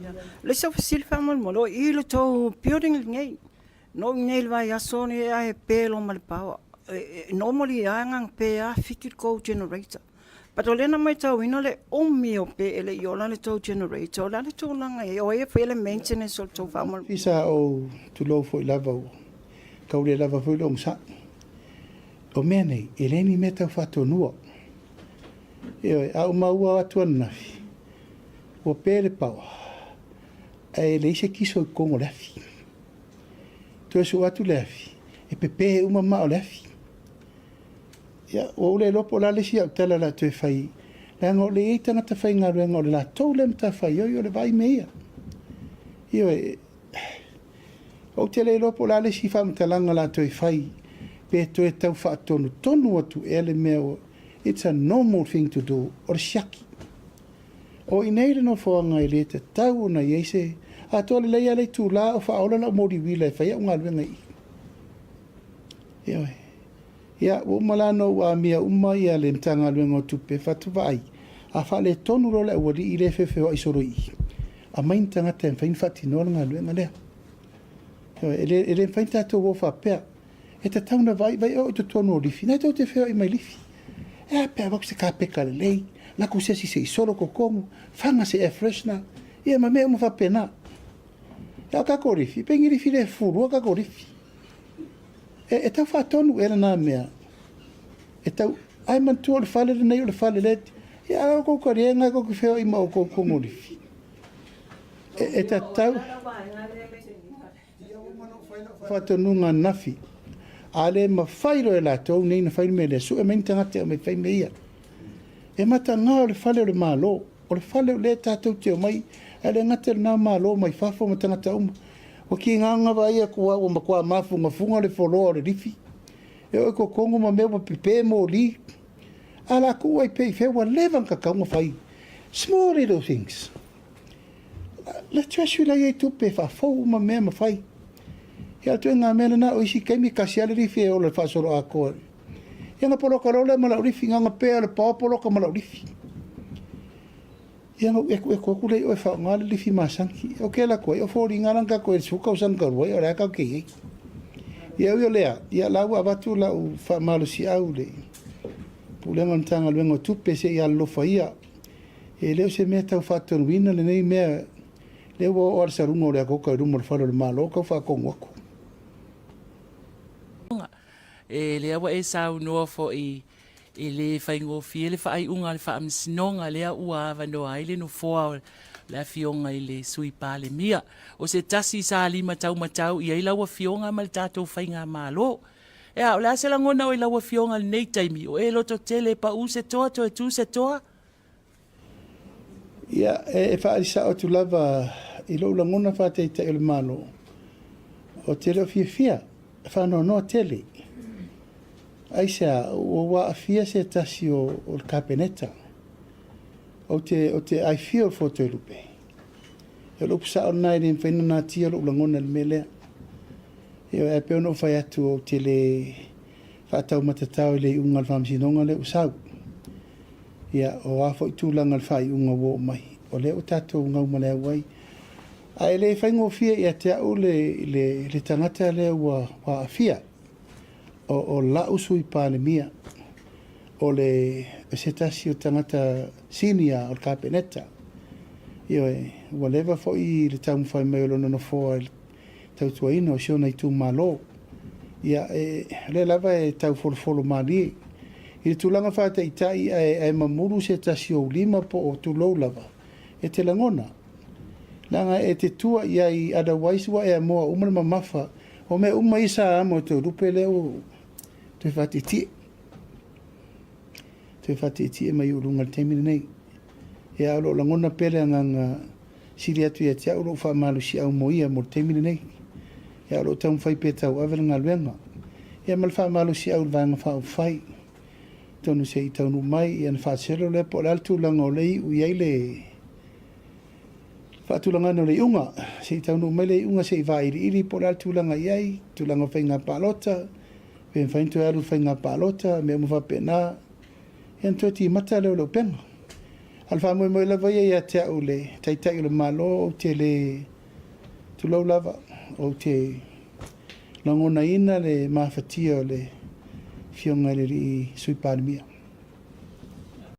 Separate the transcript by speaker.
Speaker 1: O le isi au fesili faamolemole, o i i le tou building lenei, na oo i inei i le vaiaso lenei ae pe loa ma le power. Normally lava na ona pe lava fiki le tou generator. But o lea na matauina le umi o pe e le i ola le tou generator. O le a le tulaga e i ai? O ai e faia le maintenance o le tou faamolemole?
Speaker 2: Sa ou tulou foi lava, ua tau le lava foi le onosai. O mea nei, e leai ni mea tau faatonua. Ioe, a ou maua atu ananafi, ua pe le power, ae leai se kiso i totonu o le afi. Toe sue atu le afi, e pepe uma maa o le afi. Ia, ua ou le iloa po o le a le isi au tala o le a toe fai, leaga o lea e i ai tagata faigaluega o le latou lea matafaioi o le vaai mea ia. Ioe, ou te le iloa po o le a le isi faamatalaga o le a toe fai, pe toe tau faatonutonu atu ea le mea ua. It's a normal thing to do, o le siaki. O i inei le nofoaga e le tatau ona i ai se atoa lelei lava le itula o faaola lau moli uila e fai au galuega i i. Ioe. Ia, ua uma la ona ou amia uma ia le Matagaluega o Tupe, fatu vaai, a faaletonu loa le aualii lea e feofeoai solo i i, aumai ni tagata e mafai ona faatinoa le galuega lea. Ioe, e le, e le mafai ona tatou o faapea. E tatau ona vaai, vaai o i totonu o lifi, na tou te feoai mai lifi. E a pe a avatu se kapeta lelei, lako se isi se i solo totonu, faga se air freshener, ia ma mea uma faapena. A o tatou lifi, pei ni lifi le fufulua tatou lifi. E tau faatonu ea lena mea? E tau, ae manatua o le fale lenei o le fale lea, ia a outou talia lena tou te feoai ma outou i totonu o lifi. E tatau faatonuga ananafi, a le mafai loa e latou nei ona fai le mea lea, sue mai ni tagata e omai e fai mea ia. E mataga o le fale o le Malo, o le fale o lea tatou te omai, ae le gata i lena Malo mai fafo ma tagata uma. Ua tiga ona vaai atu lava ua matua mafugafuga le floor o le lifi, e oo i totonu ma mea ua pepe moli. A o le a tuu ai pea i fea ua leva ona tatau ona fai. Small little things. Le treasury la e i ai tupe e faafou uma mea ma fai. Ia o le ituaiga mea lena, o isi taimi e tasi lava le lifi e ola i le faasoloatoa. Ia ona poloka loa lea ma lau lifi, na ona pea o le paoa poloka ma lau lifi. Ia ona ou ekueku atu lea i o e faaaoga le lifi masani. Ou te alu atu ai, o foliga la na tatou i ai i le 10 tausaga talu ai, o lea tatou te i ai. Ia ui o lea, ia la ua avatu lau faamalosiau i le Pulega o le Matagaluega o Tupe se i alolofa ia. E le o se mea tau faatonuina lenei mea, lea ua oo lava le saluga o le akoka i luma o le fale o le Malo tau faatonu atu.
Speaker 3: E lea ua e saunoa foi e le faigofie le faaiuga a le Faamasinoga lea ua avanoa ai le nofoa o le Afioga i le Sui Palemia. O se tasi sa limataumatau i ai lau Afioga ma le tatou Faigamalo. Ea, o le a se lagona o i lau Afioga i lenei taimi, o e lototele e pau se toa toe tu se toa?
Speaker 2: Ia, e faaali sao atu lava i lou lagona faataitai o le Malo, ou te le o fiafia, e faanoanoa tele. Aisea? Ua aafia se tasi o le Kapeneta. Ou te, ou te, I feel for Toelupe. O le upu sao lena e le mafai ona natia lou lagona i le mea lea. Ioe, ae pei ona ou fai atu ou te le faataumatatao i le iuga o le faamasinoga lea ua sau. Ia, o a foi tulaga o le faaiuga ua oo mai, o lea ua tatou gaumaleau ai. Ae le faigofie ia te au le, le, le tagata lea ua, ua aafia. O, o la'u Sui Palemia, o le, o se tasi o tagata senior o le Kapeneta. Ioe, ua leva foi le taumafai mai o lona nofoa i le tautuaina o si ona itumalo. Ia, e, o lea lava e taufolofolo malie i le tulaga faataitai ae, ae mamulu se tasi o ou lima po o tulou lava, e te lagona. Leaga e te tua i ai, otherwise ua e amoa uma le mamafa o mea uma ia sa amo e Toelupe lea ua toe faatietie. Toe faatietie mai ou luga i le taimi lenei. Ia, o lo o lagona pea le agaga sili atu ia te au lou faamalosiau mo ia mo le taimi lenei. Ia, o lo o taumafai pea e tauave le galuega. Ia ma le faamalosiau i le Vaega Faaupufai. Atonu se i taunuu mai ia ona faaselo lea po o le a le tulaga o lea e iu i ai le faatulagaina o le iuga. Se i taunuu mai le iuga se i vailiili po o le a le tulaga e i ai, tulaga o faiga palota, pe mafai ona toe alu i le faiga palota, mea uma faapena. Ia ona toe timata lea o le upega. A o le faamoemoe lava ia ia te au le Taitai o le Malo, ou te le tulou lava, ou te lagonaina le mafatia o le Afioga i le Alii Sui Palemia.